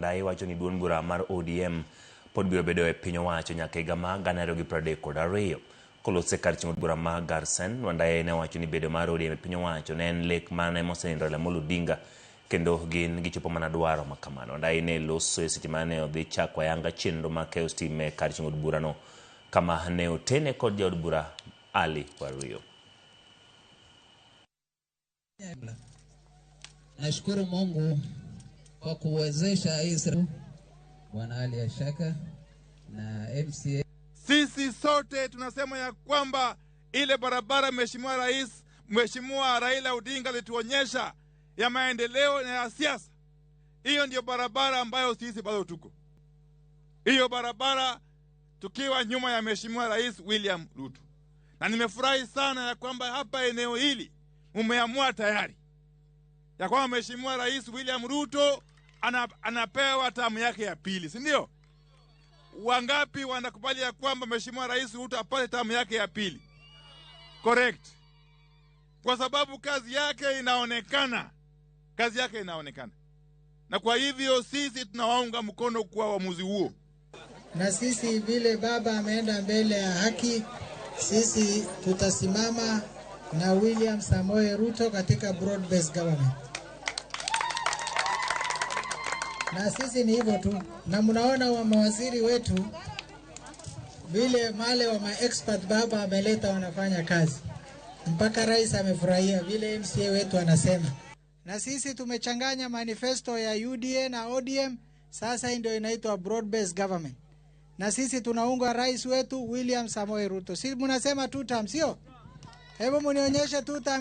Wandayi wacho ni duond bura mar ODM pod biro bedo e piny owacho nyaka higa mar 2032. Kolose kar chimo od bura ma Garsen, Wandayi ne owacho ni bedo mar ODM e piny owacho ne en lek mane mosenindo Raila Amolo Odinga kendo gin gichopo mana dwaro ma kamano. Wandayi ne loso e seche mane odhi chako ayanga chenro mar keyo stima e kar chimo od burano kama ne otene kod jaod bura Ali Wario. Nashukuru Mungu kwa kuwezesha hii Bwana Ali Ashaka na MCA. Sisi sote tunasema ya kwamba ile barabara Mheshimiwa Rais, Mheshimiwa Raila Odinga alituonyesha ya maendeleo na ya siasa, hiyo ndio barabara ambayo sisi bado tuko hiyo barabara, tukiwa nyuma ya Mheshimiwa Rais William Ruto, na nimefurahi sana ya kwamba hapa eneo hili mumeamua tayari ya kwamba Mheshimiwa Rais William Ruto anapewa tamu yake ya pili, si ndio? Wangapi wanakubali ya kwamba Mheshimiwa Rais Ruto apate tamu yake ya pili? Correct. Kwa sababu kazi yake inaonekana, kazi yake inaonekana, na kwa hivyo sisi tunawaunga mkono kwa uamuzi huo. Na sisi vile baba ameenda mbele ya haki, sisi tutasimama na William Samoei Ruto katika broad based government. Na sisi ni hivyo tu, na mnaona wa mawaziri wetu vile male wa ma-expert baba ameleta wanafanya kazi, mpaka rais amefurahia vile MCA wetu anasema. Na sisi tumechanganya manifesto ya UDA na ODM, sasa hii ndio inaitwa broad based government. Na sisi tunaunga rais wetu William Samoei Ruto. Si mnasema two term, sio? Hebu mnionyeshe two term.